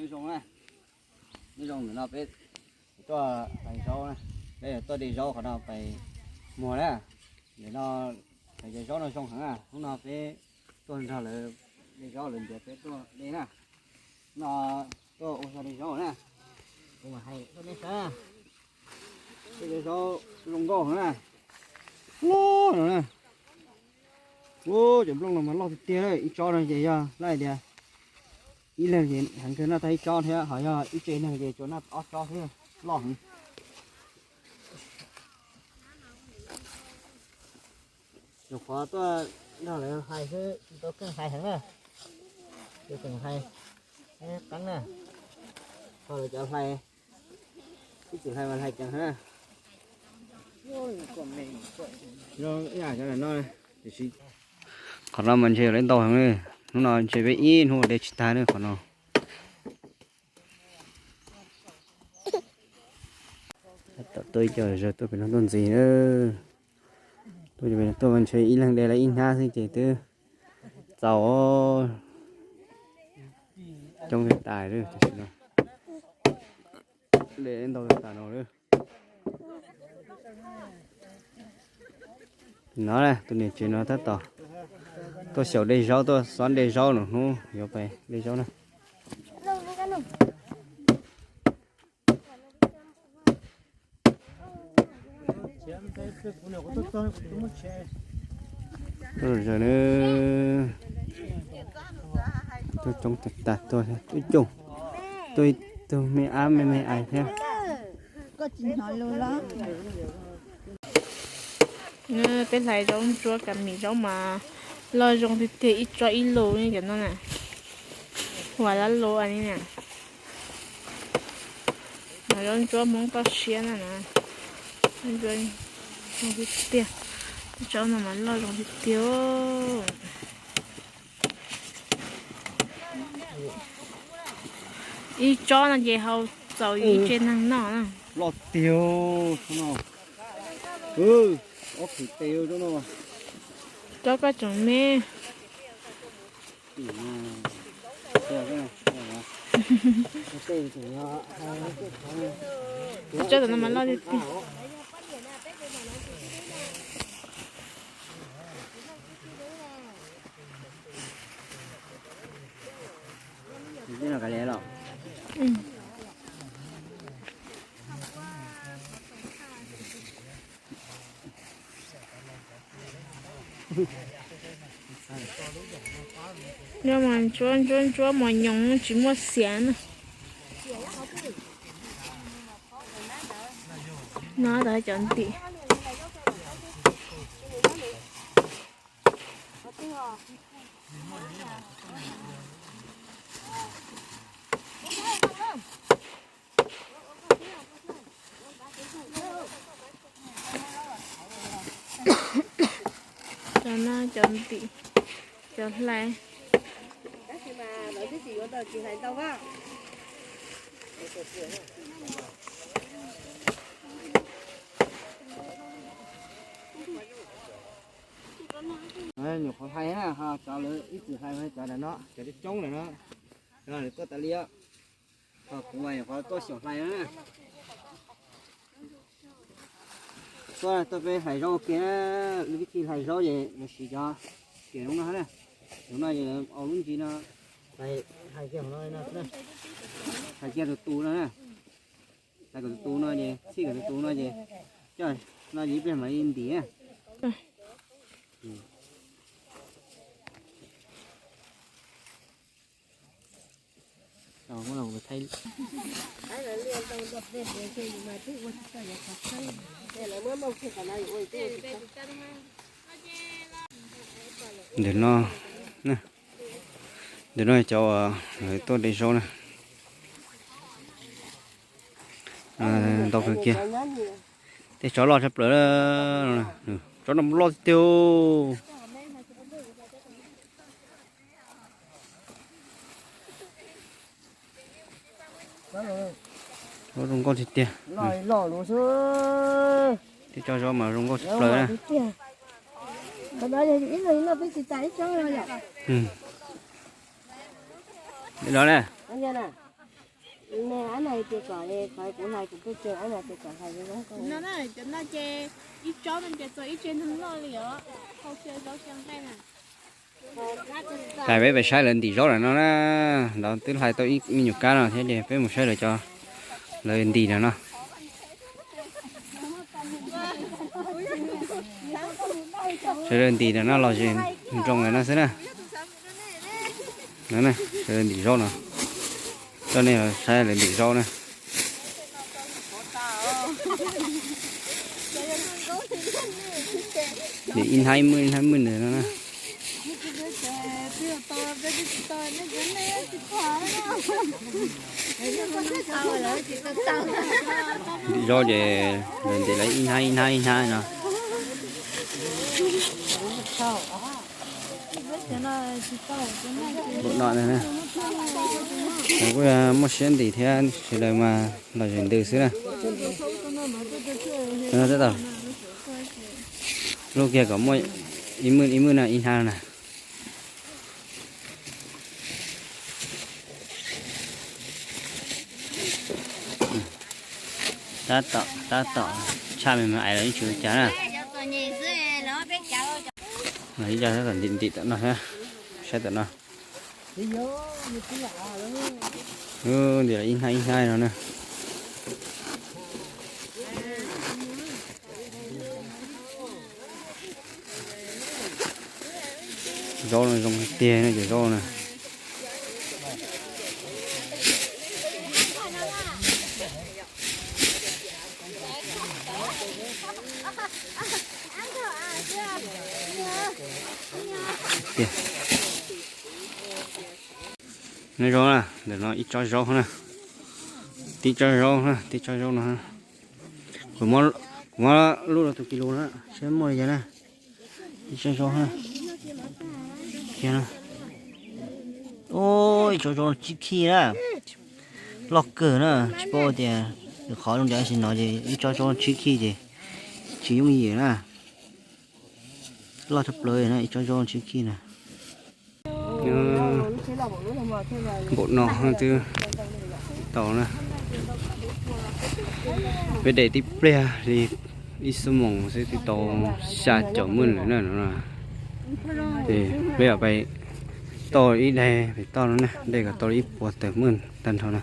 Nyob zoo na, nyob zoo, ntawm no peb tuaj hais zaub na, peb tuaj de zaub qhov no pais muag na. Ntawm no hais tias zaub no zoo heev na, hnub no peb tuaj nrog lawv de zaub, lawv ntiav peb tuaj de na. No tuaj ua zog de zaub na, kuv mam hais rau nej saib na. Peb de zaub zoo nkauj heev na. Ua no na, ua cov nplooj no mas loj tiag tiag, ib tsob no ces yog laj tias ib leeg ces heev kawg noj tag ib tsob thiab, ho yog ib tse neeg ces tsuas noj ob tsob thiab, loj heev. Nyuam qhuav tuaj nrog lawv hlais xwb, tsis tau keej hlais heev na. Tseem hlais qeeb na, ho lawv cov hlais, ib txwm hlais mas hlais ceev heev na. Qhov no mas ntshe lawv ntau heev, hnub no ntshe peb ib hnub de tsis tag ne qhov no. Tuaj ib co zag tuaj pem no tuaj ntxiv na. Tuaj pem no tuaj mas ntshe ib leeg de lawv ib hnab xwb ces twb txaus coob tas lawm. Tam sim no de ntau tas no lawm. No tus niam tsev no tab tom tuaj xyaum de zaub, tuaj xob de zaub, lwm hnub yuav pais de zaub na. Tuaj zog na, tuaj coob tas tas, tuaj ib co, tuaj ib tug me ab me me ais thiab. Peb hlais zaub ntsuab kas mis zaub mas loj zoo tiag tiag, ib tsob ib lus cov no na. Huas lab lus li na. Mas zaub ntsuab Hmoob toj siab na na. Zaub ntsuab zoo tiag tiag. Ib tsob no mas loj zoo tiag tiag. Ib tsob no ces hau txaus ib tse neeg noj na. Loj tiag no. Ob phem tes no. Tsob koj tseem me. Tsob tom no mas loj tiag tiag. Nyob mas ntsuab ntsuab ntsuab mos nyoos tsis muaj xiav na. No tau cov ntim. Cov no cov ntim, cov hlais. Nyuam qhuav hlais na, ho cov lawv ib txwm hlais cov ntawm no, cov coob coob ntawm no, lawv tuaj tas li os. Ho kuv nyuam qhuav tuaj xyaum hlais na. Tuaj, tuaj peb hlais zaub ua ke na, lub vib thij hlais zaub ces lawv siv cov riam zoo no na. Zoo no ces lawv ua lub ntsis no, hlais kiag no, hlais kiag tus tus no na. Hlais kom tus tus no ces txhij kom tus tus no ces coj no ces ib pliag mam li ntim na. Ntawm no, ntawm no cov uas lawv tuaj de zaub na, ntau kawg kiag. Tej tsob loj tshaj plaws, tsob no loj tiag tiag. Zaub zoo nkauj tiag tiag. Tej tsob zaub mas zoo nkauj tshaj plaws na. Li no na. Ab no tias kom, qhov kuv hlais kuv pej tsawg ab no tias kom hlais zoo zoo. No na, cov no ces ib tsob no ces txog ib tse neeg noj li os. Hau kiag zaub kiag nqaij na. Hlais peb pem saib lawv ntim zaub lawm no na. Lawv twb hlais tau ib me nyuam kab no thiab ces peb mus saib lawv cov, lawv ntim no no. Sawv daws ntim no no los zem nroos lawm no xwb na. No na, sawv daws ntim zaub no. Coj nej saib lawv ntim zaub na. Ntim ib hnab ib mwj ib hnab ib mwj ntawd no na. Ntim zaub ces lawv ntim lawv ib hnab ib hnab ib hnab no. Npaum no na, lawv kuj muaj siab ntim thiab sawv daws mas los zem ntws xwb na. Tab tom lub kiag kom muaj ib mwj ib mwj no ib hnab na. Tab tom, tab tom tshaj me me ais los yeej tsis ua cas na. Ib co tab tom ntim ntim tom no, saib tom no. Ntim ib hnab ib hnab no na. Zaub no zoo tiag no cov zaub na. Tiag. No zoo na, ntawm no ib tsob zaub na. Tib tsob zaub na, tib tsob zaub no. Kuv muab lub rau tus kis lus na, saib muaj li cas na. Ib tsob zaub na. Ib tsob zaub tsib khij na. Loj kawg na, tsis paub tias qhov zoo li cas, tab sis no ces ib tsob zaub tsib khij ces tsis yooj yim na. Loj tshaj plaws na, ib tsob zaub tsib khij na. Npaum no twb tau na. Peb de tib pliag li ib xuab moos xwb twb tau xya caum mwj lawm na no. Ces peb pais toj ib daim pem toj no na, de kom tau ib puas tawm mwj tag nrho na.